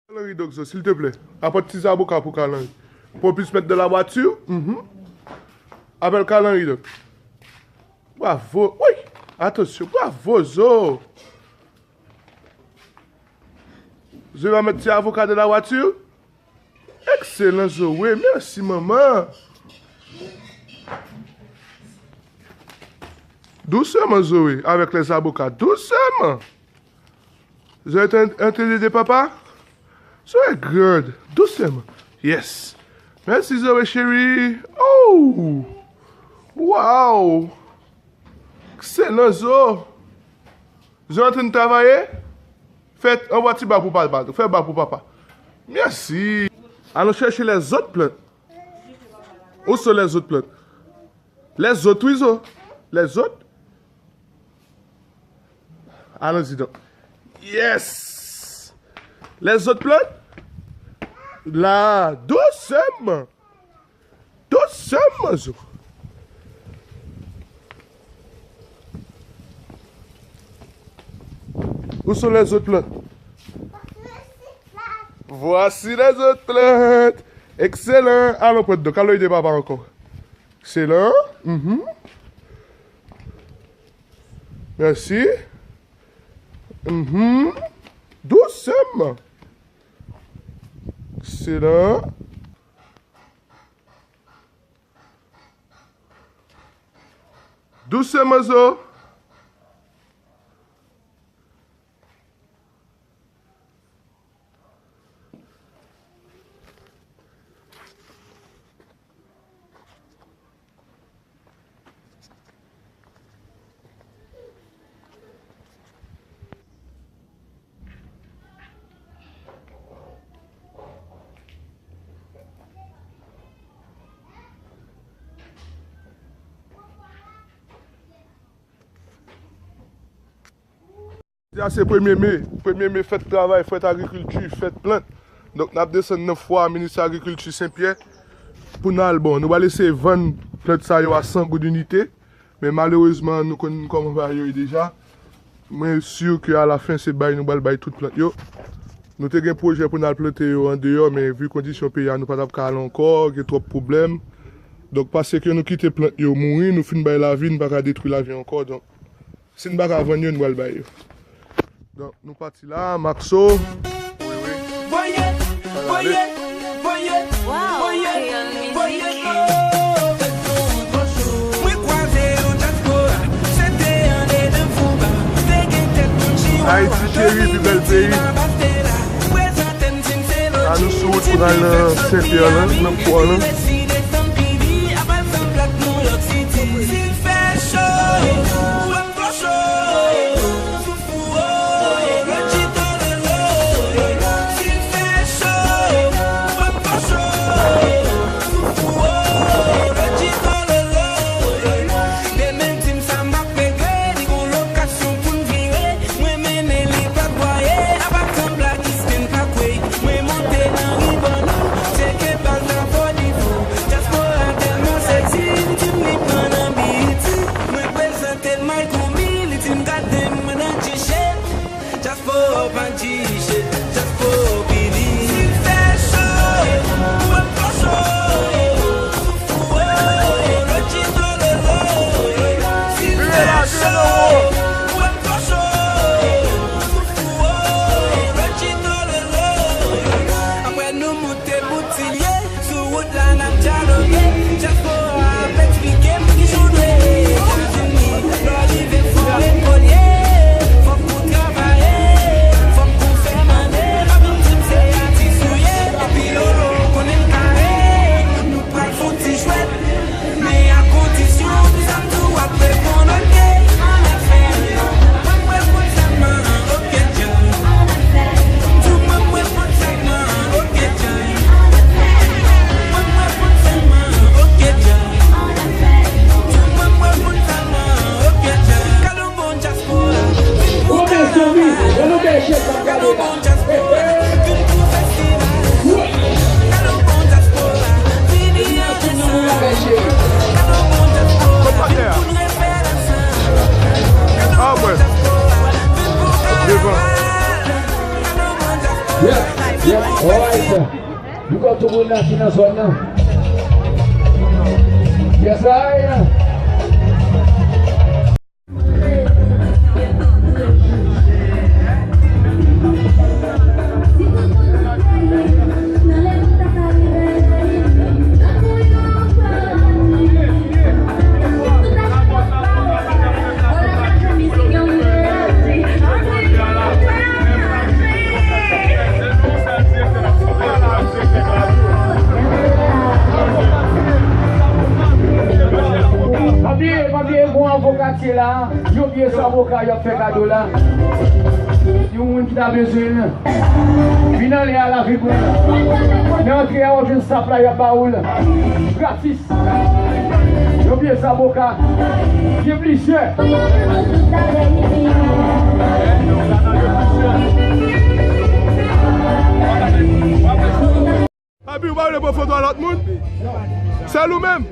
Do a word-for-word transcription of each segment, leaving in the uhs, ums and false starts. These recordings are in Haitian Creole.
Carl Henry, donk, Zo, silteplè. Apòt ti zaboka pou Carl Henry. Pou plis mèt de la vwati. Mhm. Apèl Carl Henry, donk. Bravo. Wi. Atansyon. Bravo, Zo. Zo va mèt ti avoka de la vwati. Ekselan, Zoe. Mèsi, manman. Dousman, Zoe, avèk lè zaboka. Dousman. Zoe, te entèdi de papa. Zoe, good. Dousman. Yes. Mèsi, Zoe, cheri. Oh! Wow! Ekselan, Zo. Zo antrenn travay? Fè, anba ti ba pou papa. Fè ba pou papa. Mèsi. Allons chercher les autres plantes. Où sont les autres plantes? Les autres, wi, Zo. Les autres. Allons-y donc. Yes! Les autres plantes. La, dousman. Dousman, Zo. Où sont les autres plantes? Voici les autres plantes. Excellent. Allons prendre. Donc, allons aider papa encore. Excellent. Mhm. Merci. Mhm. Dousman. Excellent. Dousman, Zo. Jodi a se premye me. Premye me, fèt travay, fèt agrikilti, fèt plant. Donk, n ap desann nan fwa minis agrikilti Senpyè pou n al, bon, nou pral eseye vann plant sa yo a san goud inite. Men malerezman, nou konn kòman bagay yo ye deja. Mwen si ke alafen, se bay nou pral bay tout plant yo. Nou te gen pwojè pou n al plante yo andeyò, men vi kondisyon peyi a, nou pa t ap ka al ankò, gen twòp pwoblèm. Donk, paske nou kite plant yo mouri, nou fin bay lavi, nou pa ka detwi lavi ankò. Donk, si n pa ka vann yo, n pral bay yo. Donk, nou pati la, Maxo. Wi, wi. Voye, voye, voye, voye, voye, mwen kwaze yon dyaspora, se te andedan fouba, te gen tèt moun chiwawa, Ayiti cheri, pi bèl peyi. La, nou sou wout pou n al nan Senpyè la, nan pò la. Mwen mennen li pa kwaye, apa tanp la ki sten pa kwè. Mwen monte nan riban nou, tcheke baz la fò nivo. Dyaspora tèlman seksi, li di m li pran nan B E T. Mwen prezante l Mike Oumi, li di m gade m, mwen nan G-Shit. Dyaspora pa G-Shit, dyaspora pini. Si l fè cho, ou ap fè cho. Apre nou moute Boutilye, sou wout la n ap dyaloge. Dyaspora ap eksplike m ki jan w dwe Etazini. Lè w rive fò w rekolye, fòk ou travay, fòk ou fè mande. Pa vin di m se atis ou ye, epi lolo konnen l kare. Pral fouti jwèt, men a kondisyon, sa m di w ap reponn oke. Ann al fè l non. Mwen m reponn sèlman oke djèl. M di w mwen m reponn sèlman oke djèl. Mwen m reponn sèlman oke djèl. M di w mwen m reponn sèlman oke djèl. Gad on bon dyaspora, vin pou kanaval. Gad on bon dyaspora, vin pou festival. Ah ouais. Devan. Yeah, yeah. Big up tout moun la ki nan zòn nan. Yes I. Pa bliye, pa bliye, gon avokatye la, yon pye zaboka y ap fè kado la. Yon moun ki ta bezwen l. Vin anlè a, lavi pou ou. Nan antre a, w ap jwenn sap la, y ap ba ou l. Gratis. Yon pye zaboka. Gen plizyè. Papi, ou pa vle pran foto a lòt moun? Sèl ou menm?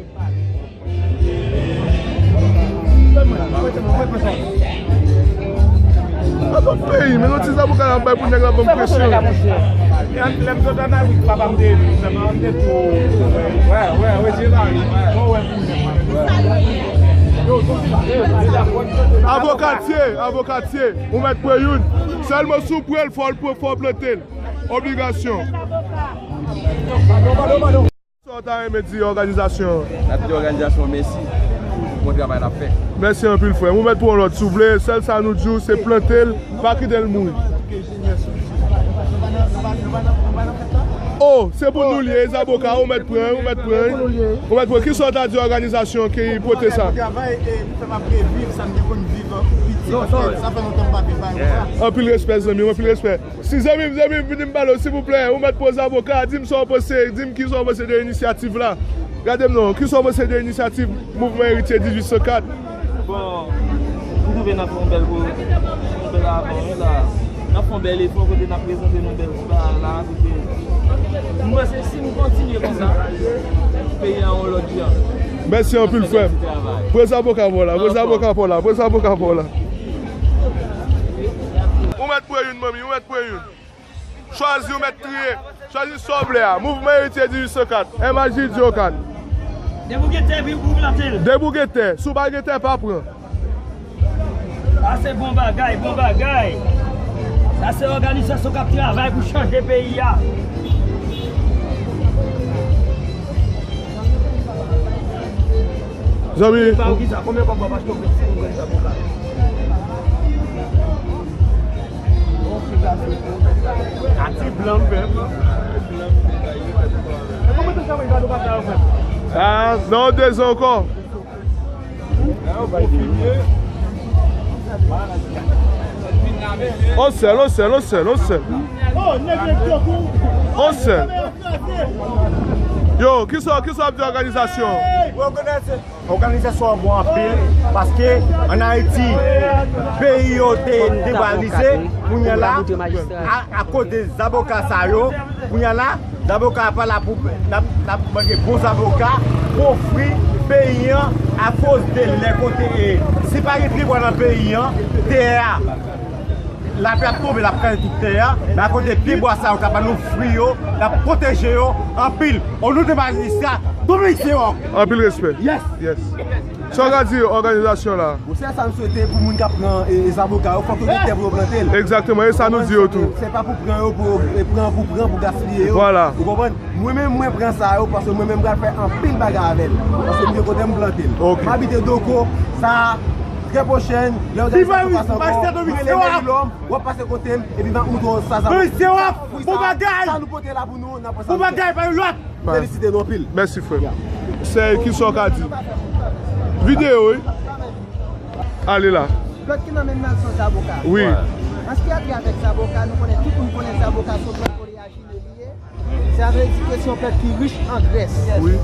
Nan tout peyi, men yon ti zaboka n ap bay pou nèg la ban m presyon. Lè m sot ann Afrik, papa m te, m te tou. Wè, wè, wè, se la. Mwen wè pou mwen. Avokatye, avokatye, ou mèt pran youn. Sèlman si w pran l, fò w pran, fò w plante l. Obligasyon. Sa w ta renmen di òganizasyon an? N ap di òganizasyon an mèsi pou bon travay l ap fè. Mèsi anpil, frè m. Ou mèt pran lòt, si w vle. Sèl sa nou di w, se plante l, pa kite l mouri. O, se pou nou l ye, e zaboka, ou mèt pran, ou mèt pran. Ou mèt pran. Kisa w ta di òganizasyon ki pote sa? Travay, e, fè m ap reviv sa m te konn viv an piti, paske sa fè lontan m pa viv bagay konsa. Anpil respè, zanmi m, anpil respè. Si zanmi m, zanmi m, vini m pale w, silvouplè, ou mèt poze avoka, di m sa w panse, di m kisa w panse de inisyativ la. Gade m non, kisa w panse de inisyativ Mouvman Eritye dizuit san kat? Bon, m twouve n ap fè yon bèl, yon bèl avan, wi, la. N ap fè yon bèl efò kote n ap prezante nou bèl ti bagay la, kote m panse si nou kontinye konsa, peyi a yon lòt jan. Mèsi anpil, frè m. Pran avoka pa w la, pran avoka pa w la, pran avoka pa w la. Ou mèt pran youn, manmi, ou mèt pran youn. Chwazi, ou mèt triye. Chwazi sa w vle a. Mouvman Eritye dizuit san kat. M H J di Okan. Debout gen tè, wi, pou plante l. Debout gen tè. Si w pa gen tè, pa pran. Sa se bon bagay, bon bagay. Sa se òganizasyon k ap travay pou chanje peyi a. Zanmi. Sa w ki sa, konbyen kòb w ap achte yon peti pou mwen sa pou ka? Ati blan m fè. Ah, nan de zan ankò. On sèl, on sèl, on sèl, on sèl. On sèl. Yo, kisa, kisa w ap di òganizasyon? Òganizasyon an bon anpil, paske ann Ayiti, peyi yo te debalise, kounye a la, a, akoz de zaboka sa yo, kounye a la, zaboka pa la pou, n ap, n ap mande bon zaboka, bon fwi, peyi an, akoz de lè kote, e, si pa gen pyebwa nan peyi an, tè a, lapli ap tonbe, l ap kraze tout tè a, men akoz de pyebwa sa yo k ap ba nou fwi yo, n ap pwoteje yo anpil. O non de majistra Dominique Sewòk. Anpil respè. Yes. Yes. Sa w ka di òganizasyon la? Bon, se sa m swete pou moun k ap pran, e, e, zaboka yo, fòk yo gen tè pou yo plante l. Egzakteman, e sa nou di yo tou. Se pa pou pran yo, pou, e, pran pou pran, pou gaspiye yo. Vwala. Ou konprann? Mwen menm, mwen pran sa yo, paske mwen menm pral fè anpil bagay avè l. Paske m gen kote m plante l. Ok. M abite Doko, sa, trè pwochen, lè òganizasyon pase ankò, mwen menm Evilòm, w ap pase kote m, epi m ap montre w sa, sa. Dominique Sewòk, bon bagay! Sa nou pote la pou nou, n ap pran sa. Bon bagay, pa yon lòt! Felisite nou anpil. Mèsi, frè m. Sèy, kisa w ka di? Videyo, wi. Ale la. Plant ki nan men m nan se yon zaboka. Wi. An se ki atè avèk zaboka, nou konnen, tout moun konnen zaboka se yon plant oleajinè li ye. Sa vle di ke se yon plant ki rich an grès. Wi.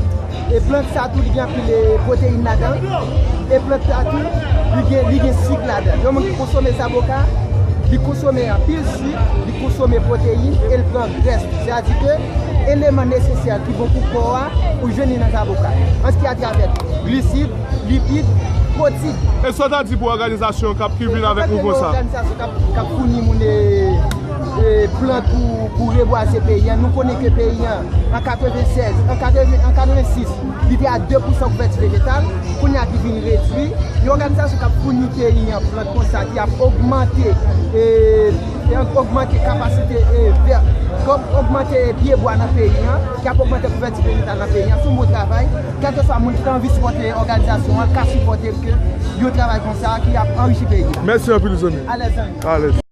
E plant sa tou, li gen anpil, e, pwoteyin ladan. E plant sa tou, li gen, li gen sik ladan. Yon moun ki konsome zaboka, li konsome anpil sik, li konsome pwoteyin e l pran grès. Sètadi ke eleman nesesè ki bon pou kò a, ou jwenn li nan zaboka. An se ki atravè glisid, lipid, pwoteyin. E sa w ta di pou òganizasyon k ap, ki vin avèk mouvman sa? Òganizasyon k ap, k ap founi moun, e, E, plant pou, pou rebwaze peyi an. Nou konnen ke peyi an, an katreven sèz, an katreven, an katreven sis, li te a de pousan kouvèti vejetal. Kounye a ki vin redui. Yon òganizasyon k ap founi peyi an plant konsa, ki ap ogmante, e, e ogmante kapasite, e, vè, k ap ogmante pye bwa nan peyi an, ki ap ogmante kouvèti vejetal nan peyi an. Se yon bon travay. Kèlkeswa moun ki ta anvi sipòte òganizasyon an, ka sipòte l, ke yon travay konsa ki ap anrichi peyi an. Mèsi anpil, zanmi. Alèz, zanmi. Alèz.